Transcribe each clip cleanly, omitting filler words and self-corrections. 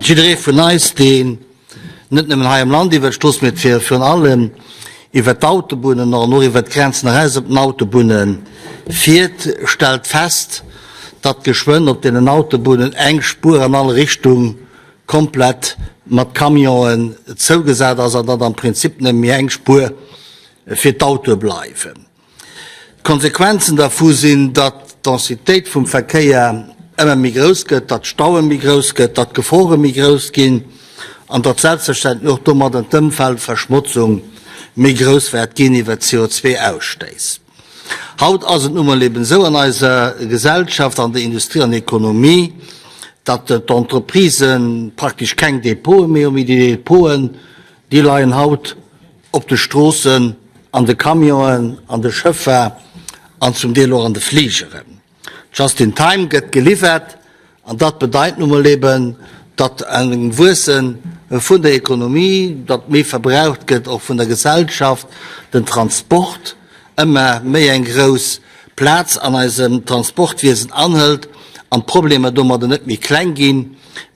Jidderee vun eis, deen net nëmmen hei am Land iwwert d'Strooss, mee virun allem iwwert d'Autobunnen an och iwwert d'Grenzen eraus op den Autobunne fiert, stellt fest, datt geschwënn op deenen Autobunnen eng Spuer an all Richtung komplett mat Camionen zougesat ass an datt am Prinzip nëmme méi eng Spuer fir d'Autoe bleiwen. D'Konsequenzen dervu sinn, datt d'Densitéit vum Verkéier ëmmer méi grouss gëtt, datt d'Staue méi grouss gëtt, datt d'Gefore méi grouss ginn an datt selbstverständlech och domadden d'Ëmweltverschmotzung méi grouss wäert ginn iwwer d'CO2-Ausstéiss. Haut ass et nu mol eben esou an eiser Gesellschaft, an der Industrie an Ekonomie, datt d'Entreprisë praktesch keng Depote méi hunn, mee déi Depoten, déi leien haut op de Stroossen, an de Camionen, an de Schëffer an zum Deel och an de Fligeren. Just in time gëtt geliwwert an dat bedeit nu mol eben, datt engem Wuesse vun der Ekonomie, datt méi verbraucht gëtt och vun der Gesellschaft, den Transport ëmmer méi eng grouss Plaz an eisem Transportwiesen anhëlt an d'Problemer domadder net méi kleng ginn,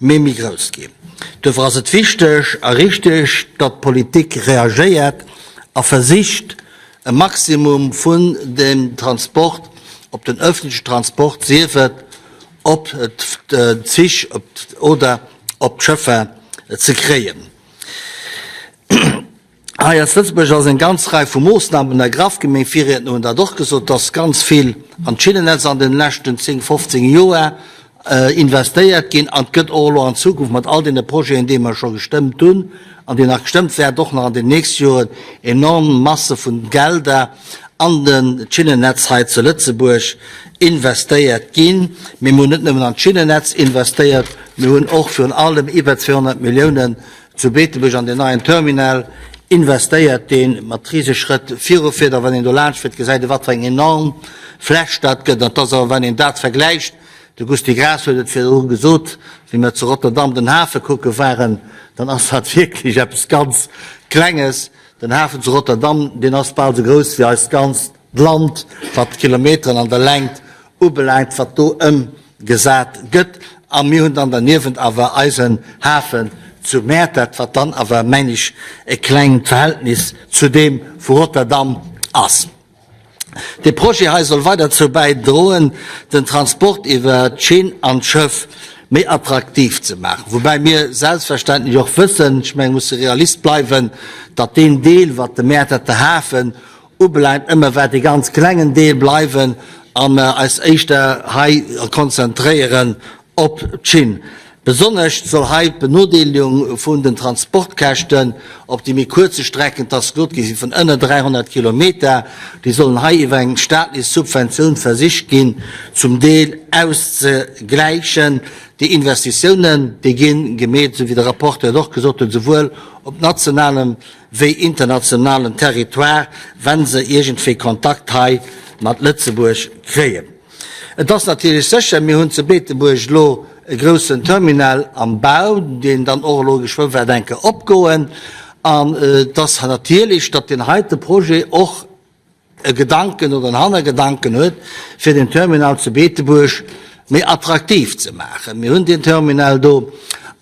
mee méi grouss ginn. Duerfir ass et wichteg a richteg, datt d'Politik reagéiert a versicht, e Maximum vun dem Transport op den öffentlichen Transport, sief et op d'Zich oder op d'Schëffer, ze kréien. Hei aus Lëtzebuerg ass eng ganz Rei vu Moossnamen ergraff ginn. Meng Virriedner hunn dat och gesot, dass ganz vill an d'Schinnennetz an deene leschten 10, 15 Joer investéiert ginn. An et gëtt och elo an Zukunft mat all deene Projeten, déi mer scho gestëmmt hunn an déi nach gestëmmt wäert, och nach an den nächste Joren enorm Masse vun Gelder an den d'Schinnennetz hei zu Lëtzebuerg investéiert ginn. Mee mir hunn net nëmmen an d'Schinnennetz investéiert, mir hunn och virun allem iwwer 200 Milliounen zu Beetebuerg an deen neien Terminal investéiert, dee mat Riseschrëtt virufiert. A wann een do laanscht fiert, gesäit ee wat fir eng enorm Fläch dat gëtt. An et ass awer, wann een dat vergläicht, de Gusty Graas huet et virdru gesot, wéi mer zu Rotterdam den Hafe kucke waren, dann ass dat wierklech eppes ganz Klenges. Den Hafen zu Rotterdam, deen ass bal esou grouss wéi eist ganzt Land, wat d'Kilometeren an der Längt ubelaangt, wat do ëmgesat gëtt. A mir hunn dann derniewent awer eisen Hafen zu Mäertert, wat dann awer, meng ech, e klengt Verhältnis zu deem vu Rotterdam ass. Dee Projet hei soll weider dozou bäidroen, den Transport iwwer d'Schinn an d'Schëff méi attraktiv ze maachen. Woubäi mir selbstverständlech och wëssen, ech mengen, musse Realist bleiwen, datt deen Deel, wat de Mäerterter Hafen ubelaangt, ëmmer wäert e ganz klengen Deel bleiwen a mer eis éischter hei konzentréieren op d'Schinn. Besonnesch soll hei d'Benodeelegung vun den Transportkäschten op déi méi kuerze Strecken, et ass gesot gi si vun ënner 300 Kilometer, déi sollen hei iwwer eng staatlech Subventioun versicht ginn zum Deel auszegläichen. Déi Investitiounen, déi gi gemeet, esou wéi de Rapporteur et och gesot huet, esouwuel op nationalem wéi internationalen Territoire, wa se iergendwéi Kontakt hei mat Lëtzebuerg kréien. Et ass natierlech sécher, mir hunn zu Beetebuerg elo e groussen Terminal am Bau, deen dann och elo geschwë wäert eng Kéier opgoen. An et ass natierlech, datt deen heite Projet och e Gedanken oder en Hannergedanken huet, fir den Terminal zu Beetebuerg méi attraktiv ze maachen. Mir hunn deen Terminal do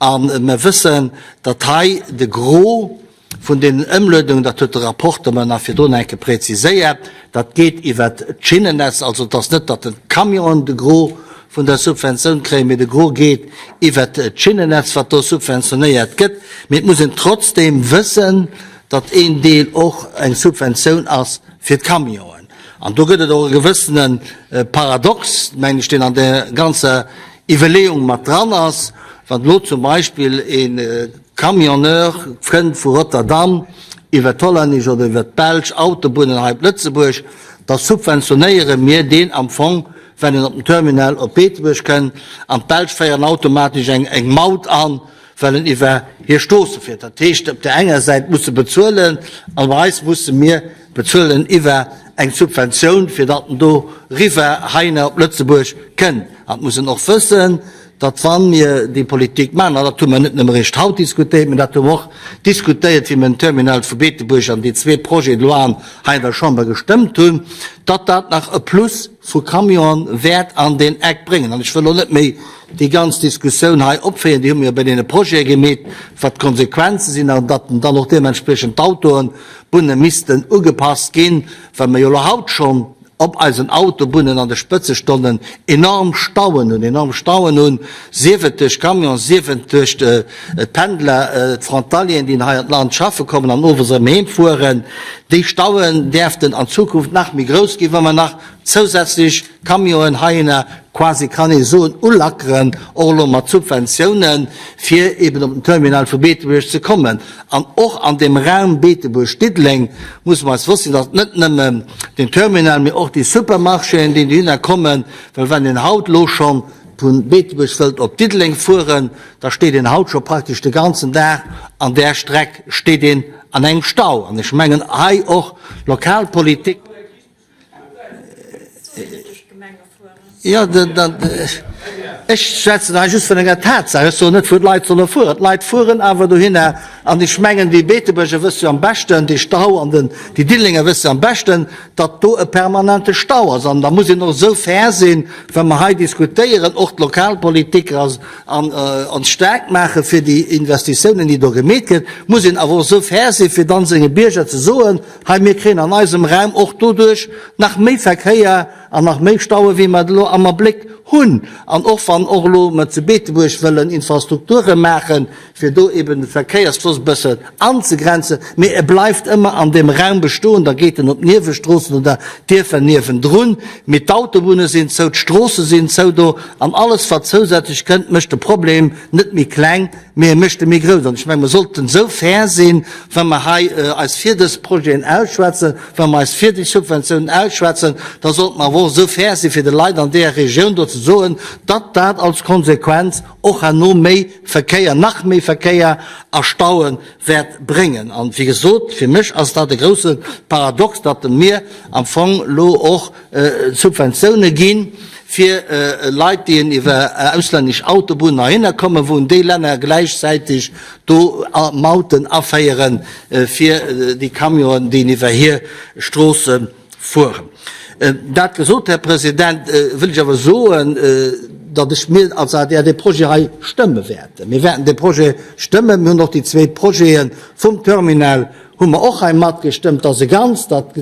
a mir wëssen, datt hei de Gros vun deenen Ëmluedungen, dat huet de Rapporteur mer nach virdrun eng Kéier präziséiert, dat geet iwwert d'Schinnennetz. Also et ass net, datt d'Camionen de Gros vun der Subventioun kréien, mee de Gros geet iwwert d'Schinnennetz, wat do subventionéiert gëtt. Mee et muss een trotzdeem wëssen, datt een Deel och eng Subventioun ass fir d'Camionen. An do gëtt et och e gewëssene Paradox, mengen ech, deen an där ganzer Iwwerleeung mat dran ass, wann elo zum Beispill e Camionneur kënnt vu Rotterdam iwwer d'Hollännesch oder iwwer d'belsch Autobunnen hei op Lëtzebuerg, da subventionéiere mir deen am Fong, wenn en op den Terminal op Beetebuerg kënnt, an d'Belsch féieren automatesch eng Maut an, well en iwwer hir Stroosse fiert. Dat heescht, op där enger Säit muss e bezuelen an bei eis musse mir bezuelen iwwer eng Subventioun, fir datt en do riwwer heihinner op Lëtzebuerg kënnt. An et muss een och wëssen, datt wa mir déi Politik maachen, an dat hu mer net nëmme eréischt haut diskutéiert, mä dat hu mer och diskutéiert, wéi mer den Terminal vu Beetebuerg an déi zwee Projets de loi hei an der Chamber gestëmmt hunn, datt dat nach e Plus vu Camionen wäert an deen Eck bréngen. An ech wëll elo net méi déi ganz Diskussioun hei opféieren, déi hu mir jo bei deene Projete gemeet, wat d'Konsequenze sinn an datt dann och deementspriechend d'Autoebunne missten ugepasst ginn, well mer jo elo haut schonn op eisen Autobunnen an de Spëtzestonnen enorm Stauen hunn, enorm Stauen hunn, sief et duerch Camion, sief et duerch d'Pendler, d'Frontalieren, déi hei an d'Land schaffe kommen an owes erëm heem fueren. Déi Stauen däerften an Zukunft nach méi grouss ginn, wa mer nach zousätzlech Camionen heihinner quasi, kann ee soen, ulackeren, och elo mat Subventiounen, fir eben op den Terminal vu Beetebuerg ze kommen. An och an deem Raum Beetebuerg-Diddeleng musse mer eis bewosst sinn, datt net nëmme den Terminal, mee och déi Supermarchéen, déi dohinner kommen, well wann een haut elo scho vu Beetebuerg wëllt op Diddeleng fueren, da steet een haut scho praktesch de ganzen Dag an där Streck steet een an engem Stau. An ech mengen hei och Lokalpolitik. Jo, ech schwätzen hei just vun enger Tatsaach. Ech soen net, wou d'Leit solle fueren. D'Leit fueren awer dohinner. An ech mengen, déi Beetebuerger wësse jo am beschten, dee Stau, an déi Diddelenger wësse am beschten, datt do e permanente Stau ass. An da muss een och esou fair sinn, wa mer hei diskutéieren, och d'Lokalpolitiker an ons staark maache fir déi Investitiounen, déi do gemeet ginn, muss een awer och esou fair sinn, fir dann senge Bierger ze soen, Hei, mir kréien an eisem Raum och doduerch nach méi Verkéier an nach méi Staue wéi mer et elo am Abléck hunn. An och wann och elo mer zu Beetebuerg wëllen Infrastrukture maachen, fir do eben de Verkéiersfloss e bëssen anzegrenzen, mee e bleift ëmmer an deem Raum bestoen, da geet en op d'Niewestroossen oder d'Dierfer niewendrun, mee d'Autobunne sinn zou, d'Stroosse sinn zou do an alles wat zousätzlech kënnt, mécht de Problem net méi kleng. Mee e mécht e méi grouss. An ech menge mer sollten esou fair sinn, wa mer hei eis fir dës Projeten ausschwätzen, wa mer eis fir déi Subventiounen ausschwätzen, da sollte mer awer och esou fair sinn, fir de Leit an deeër Regioun do ze soen, datt dat als Konsequenz och herno méi Verkéier, nach méi Verkéier a Staue wäert bréngen. An, wéi gesot, fir mech ass dat e grouse Paradox, datt mir am Fong elo och Subventioune ginn, fir Leit, déi iwwer auslännesch Autobunnen heihinner kommen, wou déi Länner gläichzäiteg do Mauten aféieren, fir déi Camionen, déi iwwer hir Stroosse fueren. Dat gesot, Här President, wëll ech awer soen, datt ech mir als adr dee Projet hei stëmme wäerten. Mir wäerten dee Projet stëmmen. Mir hunn och déi zwee Projete vum Terminal hu mer och hei matgestëmmt, dass e Ganzt, dat,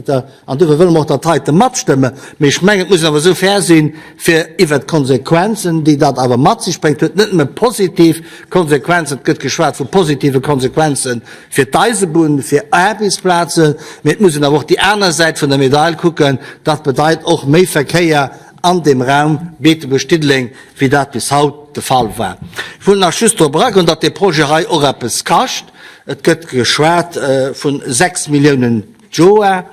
an dofir wëlle mer och dat heite matstëmmen. Mee ech mengen, et muss een awer esou fair sinn, fir iwwert d'Konsequenzen, déi dat awer mat sech bréngt, huet net nëmme positiv Konsequenzen, et gëtt geschwat vu positive Konsequenze fir d'Eisebunn, fir Aarbechtsplazen, mee et muss een awer och déi aner Säit vun der Medail kucken, dat bedeit och méi Verkéier an deem Raum Beetebuerg-Diddeleng, wéi dat bis haut de Fall war. Ech wollt nach just drop eragoen, datt dee Projet hei och eppes kascht. Et gëtt geschwat vu 6 Milliounen d'Joer,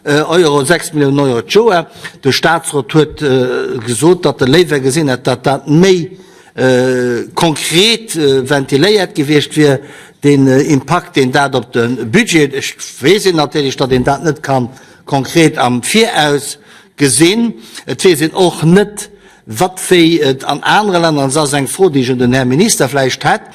Euro, 6 Milliounen Euro d'Joer. De Statsrot huet gesot, datt e léiwer gesinn hätt, datt dat méi konkret ventiléiert gewiescht wier, deen Impakt, deen dat op de Budget, ech weess een natierlech, datt een dat net ka konkret am Viraus gesinn. Et weess een och net, Wat wéi et an anere Länner, an se ass eng Fro, déi ech un den Här Minister vläicht hätt,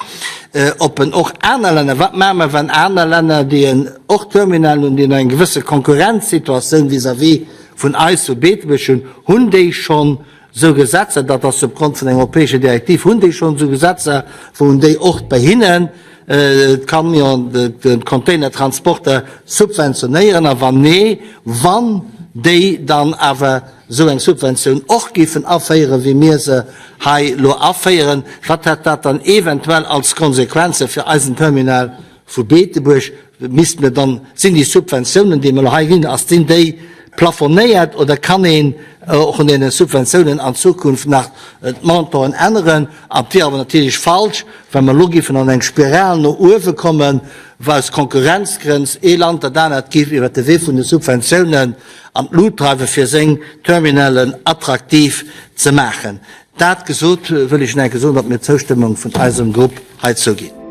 ob en och aner Länner, wat maache mer, wann aner Länner, déi en och Terminalen hunn, déi eng gewësse Konkurrenzsituatioun vis-à-vis vun eis zu Beetebuerg hunn, hunn déi schonn esou Gesetzer, dat ass opgrond vun enger europäescher Direktiv, hunn déi schonn esou Gesetzer, wou en déi och bei hinnen d'Camion, d'Containertransporter subventionéieren, a wann nee, wann déi dann awer esou eng Subventioun och géifen aféieren, wéi mir se hei elo aféieren, wat hätt dat dann eventuell als Konsequenze fir eisen Terminal vu Beetebuerg? Misste mir dann, sinn déi Subventiounen, déi mir elo hei ginn, ass, sinn déi plafonéiert oder kann een och un deene Subventiounen an Zukunft nach d'Montanten änneren? An et wier awer natierlech falsch, wa mer elo géifen an eng Spiral no uewe kommen, wou aus Konkurrenzgrënn ee Land dat anert géif iwwert de Wee vun de Subventiounen an d'Lut dreiwen, fir seng Terminalen attraktiv ze maachen. Dat gesot, wëll ech nach eng Kéier soen, datt mir d'Zoustëmmung vun eisem Grupp heizou ginn.